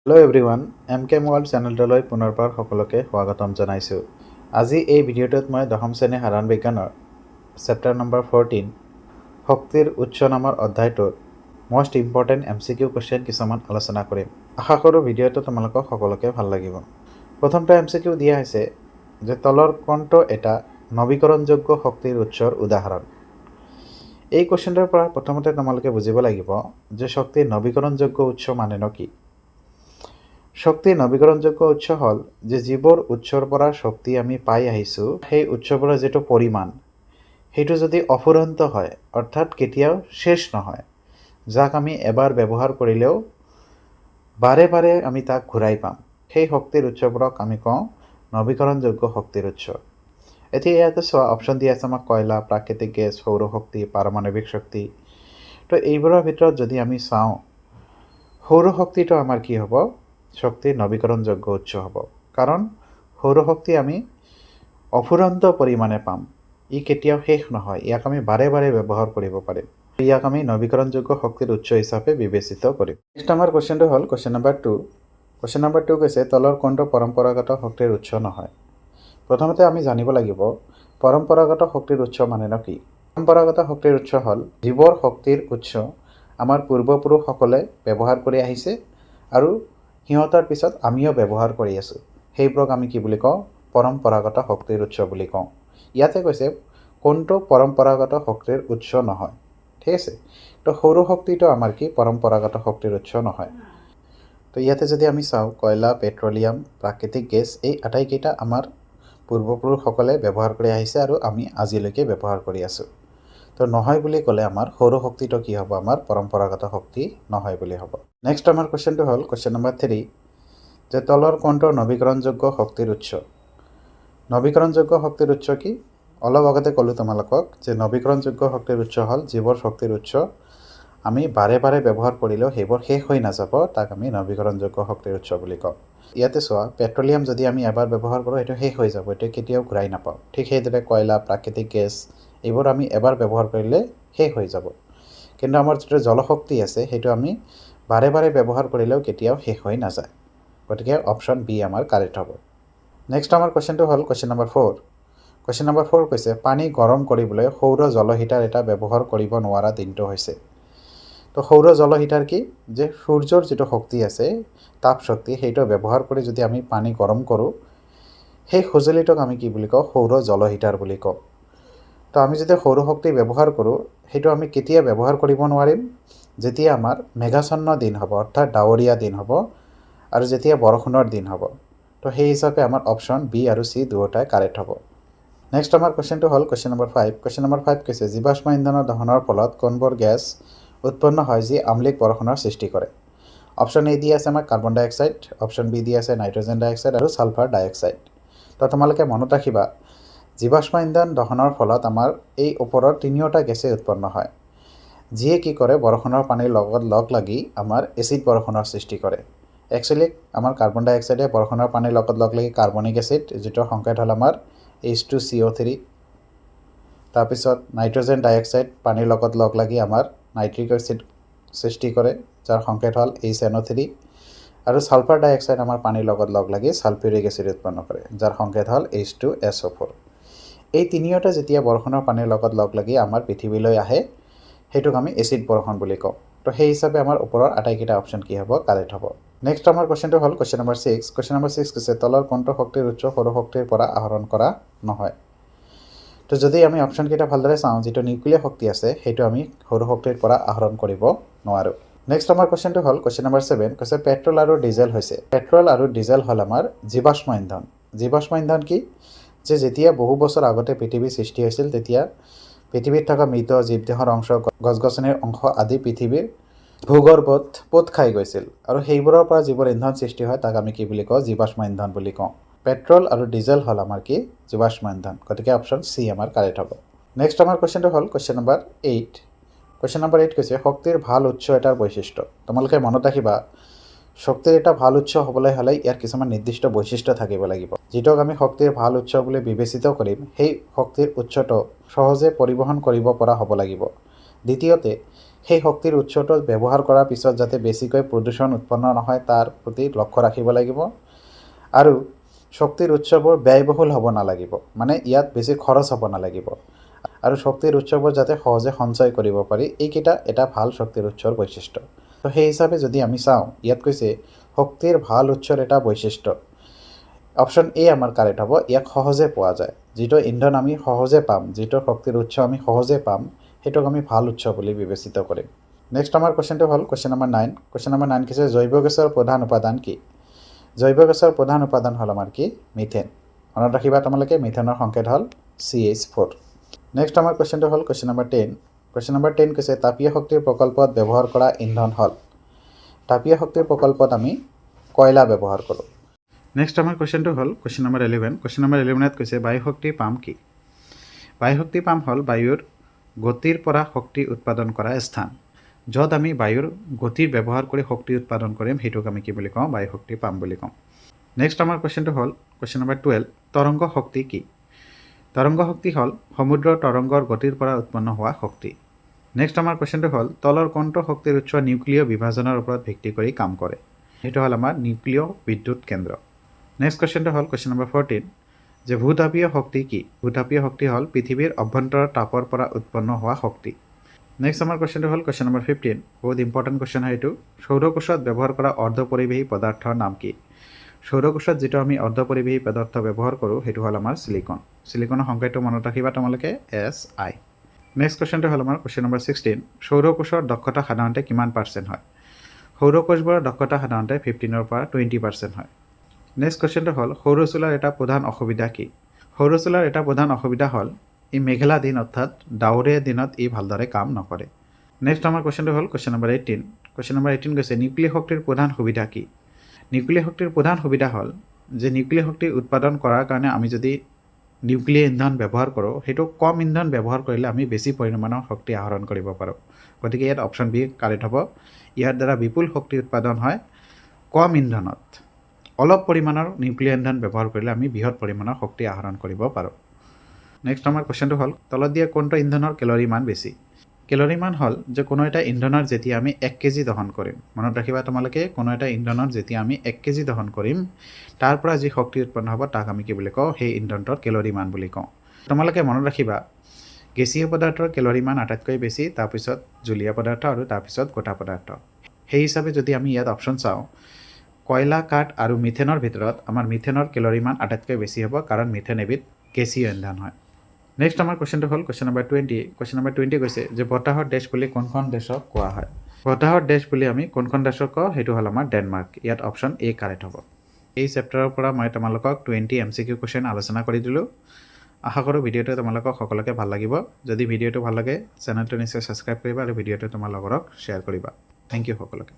Hello' everyone, M K mobile চেনেলটোলৈ পুনৰবাৰ সকলোকে স্বাগতম জনাইছোঁ। আজি এই ভিডিঅ'টোত মই দশম শ্ৰেণীৰ সাধাৰণ বিজ্ঞানৰ চেপ্টাৰ নম্বৰ 14 শক্তিৰ উৎস নামৰ অধ্যায়টোত most important MCQ question কিছুমান আলোচনা কৰিম। আশা কৰোঁ ভিডিঅ'টো তোমালোকক সকলোকে ভাল লাগিব। প্ৰথমটো এমচিকিউ দিয়া হৈছে যে তলৰ কোনটো এটা নৱীকৰণযোগ্য শক্তিৰ উৎসৰ উদাহৰণ? এই কুৱেশ্যনটোৰ পৰা প্ৰথমতে তোমালোকে বুজিব লাগিব যে শক্তিৰ নৱীকৰণযোগ্য উৎস মানেনো কি। শক্তিৰ নৱীকৰণযোগ্য উৎস হ'ল যে যিবোৰ উৎসৰ পৰা শক্তি আমি পাই আহিছোঁ, সেই উৎসবোৰৰ যিটো পৰিমাণ, সেইটো যদি অফুৰন্ত হয়, অৰ্থাৎ কেতিয়াও শেষ নহয়, যাক আমি এবাৰ ব্যৱহাৰ কৰিলেও বাৰে বাৰে আমি তাক ঘূৰাই পাম, সেই শক্তিৰ উৎসবোৰক আমি কওঁ নৱীকৰণযোগ্য শক্তিৰ উৎস। এতিয়া ইয়াতে চোৱা, অপশ্যন দিয়া আছে আমাক কয়লা, প্ৰাকৃতিক গেছ, সৌৰশক্তি, পাৰমাণৱিক শক্তি। তো এইবোৰৰ ভিতৰত যদি আমি চাওঁ, সৌৰশক্তিটো আমাৰ কি হ'ব? শক্তিৰ নৱীকৰণযোগ্য উৎস হ'ব। কাৰণ সৌৰশক্তি আমি অফুৰন্ত পৰিমাণে পাম, ই কেতিয়াও শেষ নহয়, ইয়াক আমি বাৰে বাৰে ব্যৱহাৰ কৰিব পাৰিম। ইয়াক আমি নৱীকৰণযোগ্য শক্তিৰ উৎস হিচাপে বিবেচিত কৰিম। নেক্সট আমাৰ কুৱেশ্যনটো হ'ল question number 2। Question number 2 কৈছে, তলৰ কোনটো পৰম্পৰাগত শক্তিৰ উৎস নহয়? প্ৰথমতে আমি জানিব লাগিব পৰম্পৰাগত শক্তিৰ উৎস মানেনো কি। পৰম্পৰাগত শক্তিৰ উৎস হ'ল যিবোৰ শক্তিৰ উৎস আমাৰ পূৰ্বপুৰুষসকলে ব্যৱহাৰ কৰি আহিছে আৰু সিহঁতৰ পিছত আমিও ব্যৱহাৰ কৰি আছোঁ, সেইবোৰক আমি কি বুলি কওঁ? পৰম্পৰাগত শক্তিৰ উৎস বুলি কওঁ। ইয়াতে কৈছে কোনটো পৰম্পৰাগত শক্তিৰ উৎস নহয়। ঠিক আছে। তো সৌৰশক্তিটো আমাৰ কি পৰম্পৰাগত শক্তিৰ উৎস নহয়। তো ইয়াতে যদি আমি চাওঁ, কয়লা, পেট্ৰলিয়াম, প্ৰাকৃতিক গেছ, এই আটাইকেইটা আমাৰ পূৰ্বপুৰুষসকলে ব্যৱহাৰ কৰি আহিছে আৰু আমি আজিলৈকে ব্যৱহাৰ কৰি আছোঁ। তো নহয় বুলি ক'লে আমাৰ সৌৰশক্তিটো কি হ'ব? আমাৰ পৰম্পৰাগত শক্তি নহয় বুলি হ'ব। নেক্সট আমাৰ কুৱেশ্যনটো হ'ল কুৱেশ্যন নম্বৰ 3 যে তলৰ কোনটো নৱীকৰণযোগ্য শক্তিৰ উৎস? নৱীকৰণযোগ্য শক্তিৰ উৎস কি? অলপ আগতে ক'লোঁ তোমালোকক যে নৱীকৰণযোগ্য শক্তিৰ উৎস হ'ল যিবোৰ শক্তিৰ উৎস আমি বাৰে বাৰে ব্যৱহাৰ কৰিলেও সেইবোৰ শেষ হৈ নাযাব, তাক আমি নৱীকৰণযোগ্য শক্তিৰ উৎস বুলি কওঁ। ইয়াতে চোৱা, পেট্ৰলিয়াম যদি আমি এবাৰ ব্যৱহাৰ কৰোঁ, সেইটো শেষ হৈ যাব, এইটো কেতিয়াও ঘূৰাই নাপাওঁ। ঠিক সেইদৰে কয়লা, প্ৰাকৃতিক গেছ, এইবোৰ আমি এবাৰ ব্যৱহাৰ কৰিলে শেষ হৈ যাব। কিন্তু আমাৰ যিটো জলশক্তি আছে, সেইটো আমি বাৰে বাৰে ব্যৱহাৰ কৰিলেও কেতিয়াও শেষ হৈ নাযায়। গতিকে অপশ্যন বি আমাৰ কাৰেক্ট হ'ব। নেক্সট আমাৰ কুৱেশ্যনটো হ'ল question number 4। Question number 4 কৈছে, পানী গৰম কৰিবলৈ সৌৰ জলহিটাৰ এটা ব্যৱহাৰ কৰিব নোৱাৰা দিনটো হৈছে? তো সৌৰ জলহিটাৰ কি যে সূৰ্যৰ যিটো শক্তি আছে, তাপ শক্তি, সেইটো ব্যৱহাৰ কৰি যদি আমি পানী গৰম কৰোঁ, সেই সঁজুলিটোক আমি কি বুলি কওঁ? সৌৰ জলহিটাৰ বুলি কওঁ। তো আমি যেতিয়া সৌৰশক্তি ব্যৱহাৰ কৰোঁ, সেইটো আমি কেতিয়া ব্যৱহাৰ কৰিব নোৱাৰিম? যেতিয়া আমাৰ মেঘাচ্ছন্ন দিন হ'ব, অৰ্থাৎ ডাৱৰীয়া দিন হ'ব আৰু যেতিয়া বৰষুণৰ দিন হ'ব। তো সেই হিচাপে আমাৰ অপশ্যন বি আৰু চি দুয়োটাই কাৰেক্ট হ'ব। নেক্সট আমাৰ কুৱেশ্যনটো হ'ল question number 5। Question number 5 কৈছে, জীৱাশ্ম ইন্ধনৰ দহনৰ ফলত কোনবোৰ গেছ উৎপন্ন হয় যি আম্লিক বৰষুণৰ সৃষ্টি কৰে? অপশ্যন এ দি আছে আমাক কাৰ্বন ডাই অক্সাইড, অপশ্যন বি দি আছে নাইট্ৰজেন ডাই অক্সাইড আৰু ছালফাৰ ডাই অক্সাইড। তো তোমালোকে মনত ৰাখিবা, জীৱাশ্ম ইন্ধন দহনৰ ফলত আমাৰ এই ওপৰৰ তিনিওটা গেছেই উৎপন্ন হয়, যিয়ে কি কৰে, বৰষুণৰ পানীৰ লগত লগ লাগি আমাৰ এচিড বৰষুণৰ সৃষ্টি কৰে। একচুৱেলি আমাৰ কাৰ্বন ডাই অক্সাইডে বৰষুণৰ পানীৰ লগত লগ লাগি কাৰ্বনিক এচিড, যিটোৰ সংকেত হ'ল আমাৰ H2CO3। তাৰপিছত নাইট্ৰজেন ডাই অক্সাইড পানীৰ লগত লগ লাগি আমাৰ নাইট্ৰিক এচিড সৃষ্টি কৰে, যাৰ সংকেত হ'ল HNO3। আৰু ছালফাৰ ডাই অক্সাইড আমাৰ পানীৰ লগত লগ লাগি ছালফিউৰিক এচিড উৎপন্ন কৰে, যাৰ সংকেত হ'ল H2SO4। এই তিনিওটা যেতিয়া বৰষুণৰ পানীৰ লগত লগ লাগি আমাৰ পৃথিৱীলৈ আহে, সেইটোক আমি এচিড বৰষুণ বুলি কওঁ। তো সেই হিচাপে আমাৰ ওপৰৰ আটাইকেইটা অপশ্যন কি হ'ব? কাৰেক্ট হ'ব। নেক্সট আমাৰ কুৱেশ্যনটো হ'ল question number 6। Question number 6 কৈছে, তলৰ কোনটো শক্তিৰ উৎস সৌৰশক্তিৰ পৰা আহৰণ কৰা নহয়? তো যদি আমি অপশ্যনকেইটা ভালদৰে চাওঁ, যিটো নিউক্লিয়াৰ শক্তি আছে, সেইটো আমি সৌৰশক্তিৰ পৰা আহৰণ কৰিব নোৱাৰোঁ। নেক্সট আমাৰ কুৱেশ্যনটো হ'ল কুৱেশ্যন নম্বৰ 7। কৈছে, পেট্ৰল আৰু ডিজেল হৈছে? পেট্ৰল আৰু ডিজেল হ'ল আমাৰ জীৱাশ্ম ইন্ধন। জীৱাশ্ম ইন্ধন কি যে যেতিয়া বহু বছৰ আগতে পৃথিৱীৰ সৃষ্টি হৈছিল, তেতিয়া পৃথিৱীত থকা মৃত জীৱদেহৰ অংশ, গছ গছনিৰ অংশ আদি পৃথিৱীৰ ভূগৰ্ভত পোত খাই গৈছিল আৰু সেইবোৰৰ পৰা যিবোৰ ইন্ধন সৃষ্টি হয়, তাক আমি কি বুলি কওঁ? জীৱাশ্ম ইন্ধন বুলি কওঁ। পেট্ৰল আৰু ডিজেল হ'ল আমাৰ কি? জীৱাশ্ম ইন্ধন। গতিকে অপশ্যন চি আমাৰ কাৰেক্ট হ'ব। নেক্সট আমাৰ কুৱেশ্যনটো হ'ল question number 8। Question number 8 কৈছে, শক্তিৰ ভাল উৎস এটাৰ বৈশিষ্ট্য। তোমালোকে মনত ৰাখিবা, শক্তিৰ এটা ভাল উৎস হ'বলৈ হ'লে ইয়াৰ কিছুমান নিৰ্দিষ্ট বৈশিষ্ট্য থাকিব লাগিব। যিটোক আমি শক্তিৰ ভাল উৎস বুলি বিবেচিত কৰিম, সেই শক্তিৰ উৎসটো সহজে পৰিবহণ কৰিব পৰা হ'ব লাগিব, দ্বিতীয়তে, সেই শক্তিৰ উৎসটো ব্যৱহাৰ কৰাৰ পিছত যাতে বেছিকৈ প্ৰদূষণ উৎপন্ন নহয়, তাৰ প্ৰতি লক্ষ্য ৰাখিব লাগিব। আৰু শক্তিৰ উৎসবোৰ ব্যয়বহুল হ'ব নালাগিব, মানে ইয়াত বেছি খৰচ হ'ব নালাগিব। আৰু শক্তিৰ উৎসবোৰ যাতে সহজে সঞ্চয় কৰিব পাৰি, এইকেইটা এটা ভাল শক্তিৰ উৎসৰ বৈশিষ্ট্য। তো সেই হিচাপে যদি আমি চাওঁ, ইয়াত কৈছে শক্তিৰ ভাল উৎসৰ এটা বৈশিষ্ট্য, অপশ্যন এ আমাৰ কাৰেক্ট হ'ব, ইয়াক সহজে পোৱা যায়। যিটো ইন্ধন আমি সহজে পাম, যিটো শক্তিৰ উৎস আমি সহজে পাম, সেইটোক আমি ভাল উৎস বুলি বিবেচিত কৰিম। নেক্সট আমাৰ কুৱেশ্যনটো হ'ল question number 9। Question number 9 কৈছে, জৈৱ গেছৰ প্ৰধান উপাদান কি? জৈৱ গেছৰ প্ৰধান উপাদান হ'ল আমাৰ কি? মিথেন। মনত ৰাখিবা তোমালোকে, মিথেনৰ সংকেত হ'ল CH4। নেক্সট আমাৰ কুৱেশ্যনটো হ'ল question number 10। Question number 10 কৈছে, তাপীয় শক্তিৰ প্ৰকল্পত ব্যৱহাৰ কৰা ইন্ধন হ'ল? তাপীয় শক্তিৰ প্ৰকল্পত আমি কয়লা ব্যৱহাৰ কৰোঁ। নেক্সট আমাৰ কুৱেশ্যনটো হ'ল কুৱেশ্যন নম্বৰ 11। কুৱেশ্যন নম্বৰ 11ত কৈছে, বায়ু শক্তি পাম্প কি? বায়ু শক্তি পাম্প হ'ল বায়ুৰ গতিৰ পৰা শক্তি উৎপাদন কৰা স্থান। য'ত আমি বায়ুৰ গতিৰ ব্যৱহাৰ কৰি শক্তি উৎপাদন কৰিম, সেইটোক আমি কি বুলি কওঁ? বায়ু শক্তি পাম্প বুলি কওঁ। নেক্সট আমাৰ কুৱেশ্যনটো হ'ল কুৱেশ্যন নম্বৰ 12, তৰংগ শক্তি কি? তৰংগ শক্তি হ'ল সমুদ্ৰৰ তৰংগৰ গতিৰ পৰা উৎপন্ন হোৱা শক্তি। নেক্সট আমাৰ কুৱেশ্যনটো হ'ল, তলৰ কোনটো শক্তিৰ উৎস নিউক্লিয় বিভাজনৰ ওপৰত ভিত্তি কৰি কাম কৰে? সেইটো হ'ল আমাৰ নিউক্লিয় বিদ্যুৎ কেন্দ্ৰ। নেক্সট কুৱেশ্যনটো হ'ল কুৱেশ্যন নম্বৰ 14 যে ভূতাপীয় শক্তি কি? ভূতাপীয় শক্তি হ'ল পৃথিৱীৰ অভ্যন্তৰৰ তাপৰ পৰা উৎপন্ন হোৱা শক্তি। নেক্সট আমাৰ কুৱেশ্যনটো হ'ল কুৱেশ্যন নম্বৰ 15, বহুত ইম্পৰ্টেণ্ট কুৱেশ্যন হয় এইটো। সৌৰকোষত ব্যৱহাৰ কৰা অৰ্ধপৰিবাহী পদাৰ্থৰ নাম কি? সৌৰকোষত যিটো আমি অৰ্ধপৰিবাহী পদাৰ্থ ব্যৱহাৰ কৰোঁ, সেইটো হ'ল আমাৰ চিলিকন। চিলিকনৰ সংকেতটো মনত ৰাখিবা তোমালোকে, SI। নেক্সট কুৱেশ্যনটো হ'ল আমাৰ কুৱেশ্যন নম্বৰ 16, সৌৰকোষৰ দক্ষতা সাধাৰণতে কিমান পাৰ্চেণ্ট হয়? সৌৰকোষবোৰৰ দক্ষতা সাধাৰণতে 15ৰ পৰা 20% হয়। নেক্সট কুৱেশ্যনটো হ'ল, সৌৰ চুলাৰ এটা প্ৰধান অসুবিধা কি? সৌৰ চুলাৰ এটা প্ৰধান অসুবিধা হ'ল ই মেঘলা দিন অৰ্থাৎ ডাৱৰীয়া দিনত ই ভালদৰে কাম নকৰে। নেক্সট আমাৰ কুৱেশ্যনটো হ'ল কুৱেশ্যন নম্বৰ 18। কুৱেশ্যন নম্বৰ 18 কৈছে, নিউক্লিয় শক্তিৰ প্ৰধান সুবিধা কি? নিউক্লিয় শক্তিৰ প্ৰধান সুবিধা হ'ল যে নিউক্লিয় শক্তি উৎপাদন কৰাৰ কাৰণে আমি যদি নিউক্লিয় ইন্ধন ব্যৱহাৰ কৰোঁ, সেইটো কম ইন্ধন ব্যৱহাৰ কৰিলে আমি বেছি পৰিমাণৰ শক্তি আহৰণ কৰিব পাৰোঁ। গতিকে ইয়াত অপশ্যন বি কাৰেক্ট হ'ব। ইয়াৰ দ্বাৰা বিপুল শক্তি উৎপাদন হয় কম ইন্ধনত। অলপ পৰিমাণৰ নিউক্লিয় ইন্ধন ব্যৱহাৰ কৰিলে আমি বৃহৎ পৰিমাণৰ শক্তি আহৰণ কৰিব পাৰোঁ। নেক্সট আমাৰ কুৱেশ্যনটো হ'ল, তলত দিয়া কোনটো ইন্ধনৰ কেলৰি মান বেছি? কেলৰি মান হ'ল যে কোনো এটা ইন্ধনৰ যেতিয়া আমি 1 কেজি দহন কৰিম, মনত ৰাখিবা তোমালোকে, কোনো এটা ইন্ধনৰ যেতিয়া আমি 1 কেজি দহন কৰিম, তাৰ পৰা যি শক্তি উৎপন্ন হ'ব, তাক আমি কি বুলি কওঁ? সেই ইন্ধনটোৰ কেলৰি মান বুলি কওঁ। তোমালোকে মনত ৰাখিবা, গেছীয় পদাৰ্থৰ কেলৰি মান আটাইতকৈ বেছি, তাৰপিছত জুলীয়া পদাৰ্থ আৰু তাৰপিছত গোটা পদাৰ্থ। সেই হিচাপে যদি আমি ইয়াত অপশ্যন চাওঁ, কয়লা, কাঠ আৰু মিথেনৰ ভিতৰত আমাৰ মিথেনৰ কেলৰি মান আটাইতকৈ বেছি হ'ব, কাৰণ মিথেন এবিধ গেছীয় ইন্ধন হয়। নেক্সট আমাৰ কুৱেশ্যনটো হ'ল কুৱেশ্যন নম্বৰ 20। কুৱেশ্যন নম্বৰ 20 কৈছে যে বতাহৰ দেশ বুলি কোনখন দেশক কোৱা হয়? বতাহৰ দেশ বুলি আমি কোনখন দেশক কওঁ? সেইটো হ'ল আমাৰ ডেনমাৰ্ক। ইয়াত অপশ্যন এ কাৰেক্ট হ'ব। এই চেপ্টাৰৰ পৰা মই তোমালোকক 20 MCQ question আলোচনা কৰি দিলোঁ। আশা কৰোঁ ভিডিঅ'টো তোমালোকক সকলোকে ভাল লাগিব। যদি ভিডিঅ'টো ভাল লাগে, চেনেলটো নিশ্চয় ছাবস্ক্ৰাইব কৰিবা আৰু ভিডিঅ'টো তোমাৰ লগৰক শ্বেয়াৰ কৰিবা। Thank U সকলোকে।